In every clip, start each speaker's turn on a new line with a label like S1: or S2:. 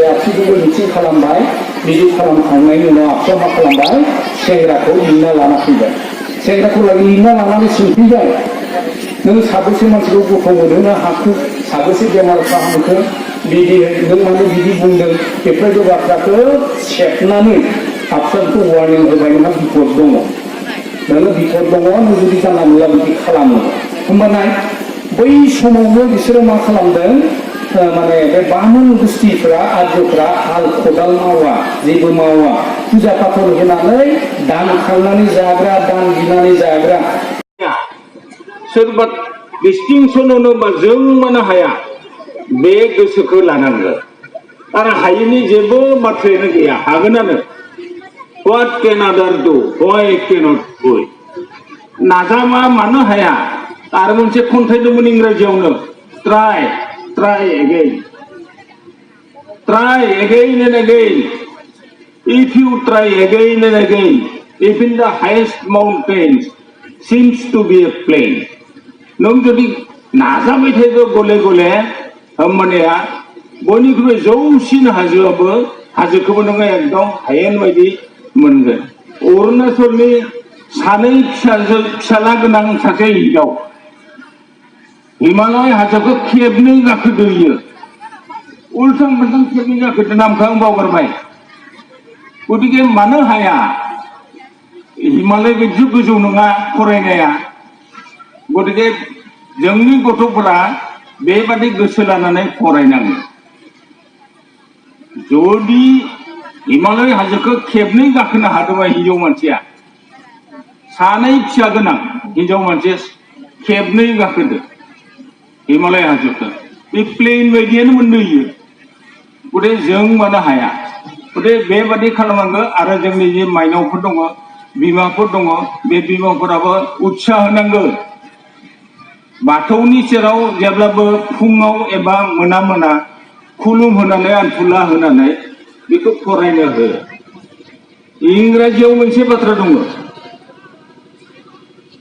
S1: गासिखौबो मिथिं खालामबाय बिदि खालामखांनायनि उनाव आफसुआ मा खालामबाय सेंग्राखौ लिंना लाना फैबाय सेंग्राखौ लिंना लानानै सोंफैबाय नों साबेसे मानसिखौ गथ' मोनहोनो हाखो साबेसे बेमार फाहामखो बिदि नों माने बिदि बुंदों बेफोरबायदि बाथ्राखौ सेबनानै आफसुआखौ वार्निं होबाय नोंहा बिपद दङ नोङो बिपद दङ नों जुदि जानला मोनला बिदि खालामो होमबाना बै समावनो बिसोरो मा खालामदों माने बे बामोन गोष्ठीफ्रा आर्यफ्रा हाल खदाल मावा जेबो मावा फुजा फाथल होनानै दान खांनानै जाग्रा दान बिनानै जाग्रा सोरबा डिस्टिंसन होनोबा जों मानो हाया बे गोसोखौ लानांगौ आरो हायिनि जेबो बाथ्रायानो गैया हागोनानो What can other do? Why cannot do it? नाजामा मानो हाया आरो मोनसे खन्थाइ दंमोन इंराजियावनो try again and again if you try again and again even the highest mountains seems to be a plain नों जुदि नाजाबाय थायो गले गले होमबानिया बयनिख्रुइ जौसिन हाजोखौबो नोङो एकदम हायेन बायदि मोनगोन अरुणाचलनि सानै फिसाला गोनां सासे हिनजाव हिमालय हाजोखौ खेबनै गाखोदो इयो उल्थां फाल्थां खेबनै गाखोदो नामखौ आं बावगारबाय गतिके मानो हाया हिमालय बायदि गोजौ नङा फरायनाया गतिके जोंनि गथ'फोरा बेबादि गोसो लानानै फरायनांगौ जुदि हिमालय हाजोखौ खेबनै गाखोनो हादोंबा हिनजाव मानसिया सानै फिसा गोनां हिनजाव मानसिया खेबनै गाखोदो हिमालय हाजोखौ बे प्लेन बायदियानो मोनदों गते जों मानो हाया गते बेबादि खालामनांगौ आरो जोंनि जे माइनावफोर दङ बिमाफोर दङ बे बिमाफोराबो उत्साह होनांगौ बाथौनि सेराव जेब्लाबो फुङाव एबा मोना खुलुम होनानै आनथुला होनानै बेखौ फरायनो हो इंराजियाव मोनसे बाथ्रा दङ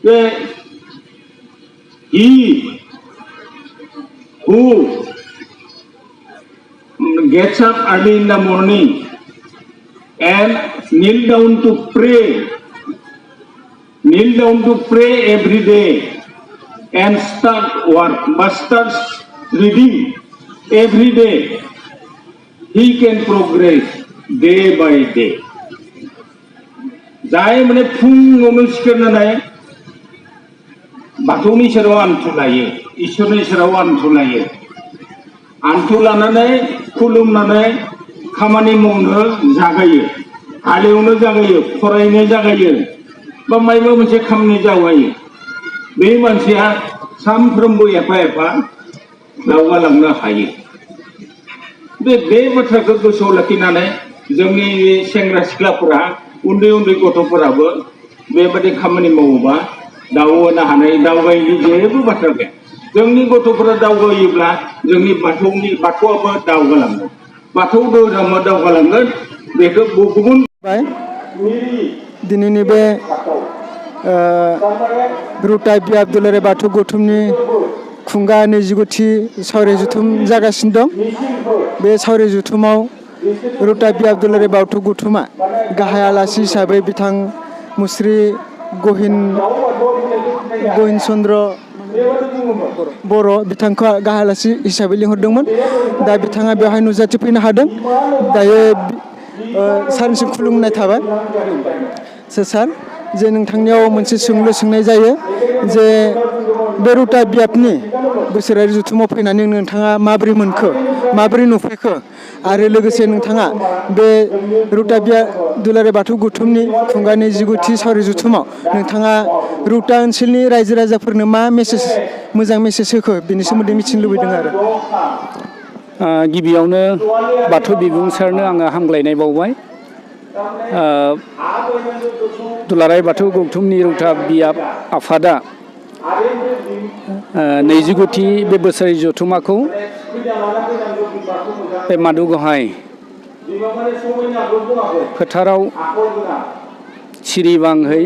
S1: जे he who gets up early in the morning and kneel down to pray every day and start work but starts reading every day he can progress day by day जाय माने फुङावनो सिखारनानै बाथौनि सेराव आन्थु लायो इसोरनि सेराव आन्थु लायो आन्थु लानानै खुलुमनानै खामानि मावनो जागायो हालेवनो जागायो फरायनो जागायो बा माबा मोनसे खामानि जागायो बे मानसिया सानफ्रोमबो एफा दावगालांनो हायो बे बाथ्राखौ गोसोआव लाखिनानै जोंनि सेंग्रा सिख्लाफोरा उन्दै गथ'फोराबो बेबादि खामानि मावोबा दावगानो हानाय दावगायैनि जेबो बाथ्रा गैया जोंनि गथ'फोरा दावगायोब्ला जोंनि बाथौआबो दावगालांगोन बाथौ धोरोमा दावगालांगोन बेखौ गुबुन
S2: दिनैनि बे रुटाइ बियाब दुलाराय बाथौ गौथुमनि खुंगा 29थि सावराय जुथुम जागासिनो दं बे सावराय जुथुमाव रुटाइ बियाब दुलाराय बाथौ गौथुमा गाहाय आलासि हिसाबै बिथां मुस्रि गहिन चन्द्र बर' बिथांखौ गाहाय आलासि हिसाबै लिंहरदोंमोन दा बिथाङा बेवहाय नुजाथिफैनो हादों दायो सारनिसिम खुलुमनाय थाबाय सार जे नोंथांनियाव मोनसे सोंलु सोंनाय जायो जे बे रुटाइ बियाबनि बोसोरारि जुथुमाव फैनानै नोंथाङा माबोरै मोनखो माबोरै नुफैखो आरो लोगोसे नोंथाङा बे रुटाइ बियाब दुलाराय बाथौ गौथुमनि खुंगा 29थि सावराय जुथुमाव नोंथाङा रुटा ओनसोलनि रायजो राजाफोरनो मा मोजां मेसेज होखो बेनि सोमोन्दै मिथिनो लुबैदों आरो
S3: गिबियावनो बाथौ बिबुंसारनो आङो हामग्लायनाय बावबाय दुलाराय बाथौ गौथुमनि रुटा बियाब आफादा 29थि बे बोसोरारि जथुमाखौ बे मादुगाहाय फोथाराव सिरिबाङै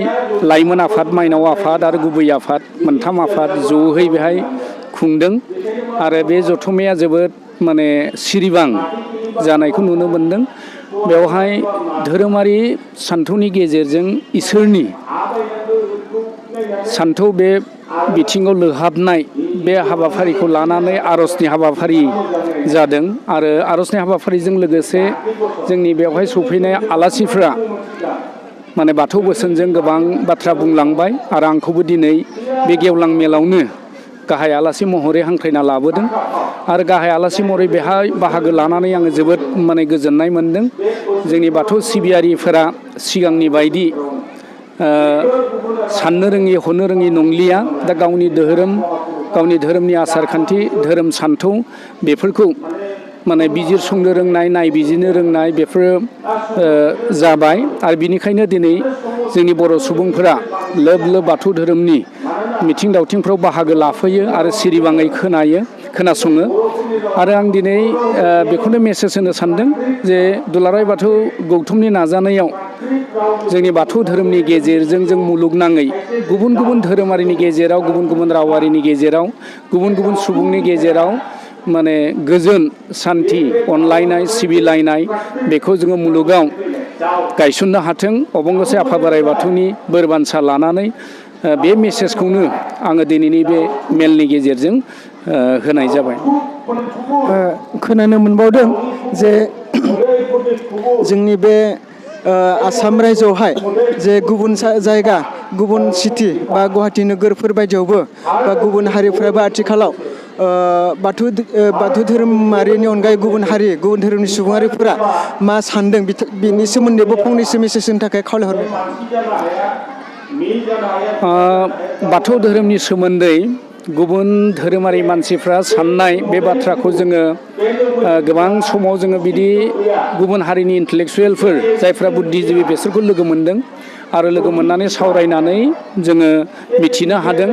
S3: लाइमोन आफाद माइनाव आफाद आरो गुबै आफाद मोनथाम आफाद जयै बेहाय खुंदों आरो बे जथुमाया जोबोद माने सिरिबां जानायखौ नुनो मोनदों। बेवहाय धोरोमारि सान्थौनि गेजेरजों इसोरनि सान्थौ बे बिथिङाव लोहाबनाय बे हाबाफारिखौ लानानै आर'जनि हाबाफारि जादों आरो आर'जनि हाबाफारिजों लोगोसे जोंनि बेवहाय सफैनाय आलासिफ्रा माने बाथौ बोसोनजों गोबां बाथ्रा बुंलांबाय आरो आंखौबो दिनै बे गेवलां मेलावनो गाहाय आलासि महरै हांख्रायना लाबोदों आरो गाहाय आलासि महरै बेहाय बाहागो लानानै आङो जोबोद माने गोजोननाय मोनदों। जोंनि बाथौ सिबियारिफोरा सिगांनि बायदि साननो रोङि हनो रोङि नंलिया। दा गावनि धोरोमनि आसार खान्थि धोरोम सान्थौ बेफोरखौ माने बिजिरसंनो रोंनाय नायबिजिरनो रोंनाय बेफोरो जाबाय आरो बिनिखायनो दिनै जोंनि बर' सुबुंफोरा लोब लोब बाथौ धोरोमनि मिथिं दावथिंफ्राव बाहागो लाफैयो आरो सिरिबाङै खोनासङो आरो आं दिनै बेखौनो मेसेज होनो सानदों जे दुलाराय बाथौ गौथुमनि नाजानायाव जोंनि बाथौ धोरोमनि गेजेरजों जों मुलुगनाङै गुबुन गुबुन धोरोमारिनि गेजेराव गुबुन गुबुन रावारिनि गेजेराव गुबुन गुबुन सुबुंनि गेजेराव माने गोजोन सान्थि अनलायनाय सिबिलायनाय बेखौ जोङो मुलुगाव गायसननो हाथों। अबंगसे आफा बोराइ बाथौनि बोर बान्सा लानानै बे मेसेजखौनो आङो दिनैनि बे मेलनि गेजेरजों होनाय जाबाय।
S2: खोनानो मोनबावदों जे जोंनि बे आसाम रायजोआवहाय जे गुबुन जायगा गुबुन सिटि बा गुवाहाटि नोगोरफोर बायदियावबो बा गुबुन हारिफ्राबो आथिखालाव बाथौ धोरोमारिनि अनगायै गुबुन धोरोमनि सुबुंफोरा मा सानदों बिनि सोमोन्दैबो फंनैसो मेसेज होनो थाखाय खावलायहरबाय।
S3: बाथौ धोरोमनि सोमोन्दै गुबुन धोरोमारि मानसिफ्रा साननाय बे बाथ्राखौ जोङो गोबां समाव जोङो बिदि गुबुन हारिनि इन्टेलेक्सुयेलफोर जायफ्रा बुद्धिजिबि बेसोरखौ लोगो मोनदों आरो लोगो मोननानै सावरायनानै जोङो मिथिनो हादों।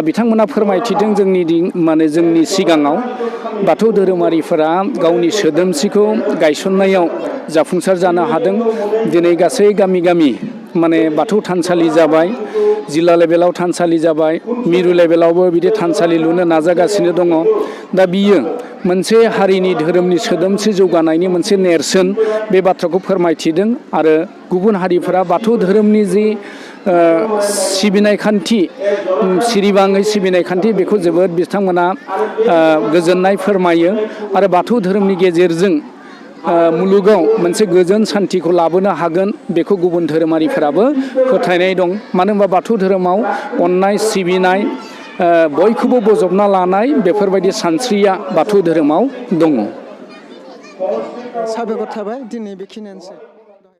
S3: बिथांमोना फोरमायथिदों जोंनि सिगाङाव बाथौ धोरोमारिफोरा गावनि सोदोमस्रिखौ गायसननायाव जाफुंसार जानो हादों। दिनै गासै गामि गामि माने बाथौ थानसालि जाबाय, जिल्ला लेभेलाव थानसालि जाबाय, मिरु लेभेलावबो बिदि थानसालि लुनो नाजागासिनो दङ। दा बियो मोनसे हारिनि धोरोमनि सोदोमस्रि जौगानायनि मोनसे नेरसोन बे बाथ्राखौ फोरमायथिदों आरो गुबुन हारिफोरा बाथौ धोरोमनि जि सिबिनाय खान्थि सिरिबाङै सिबिनाय खान्थि बेखौ जोबोद बिथांमोना गोजोननाय फोरमायो आरो बाथौ धोरोमनि गेजेरजों मुलुगाव मोनसे गोजोन सान्थिखौ लाबोनो हागोन बेखौ गुबुन धोरोमारिफोराबो फोथायनाय दं। मानो होनबा बाथौ धोरोमाव अननाय सिबिनाय बयखौबो बजबना लानाय बेफोरबायदि सानस्रिया बाथौ धोरोमाव दङ।
S2: साबायखर थाबाय दिनै बेखिनियानोसै।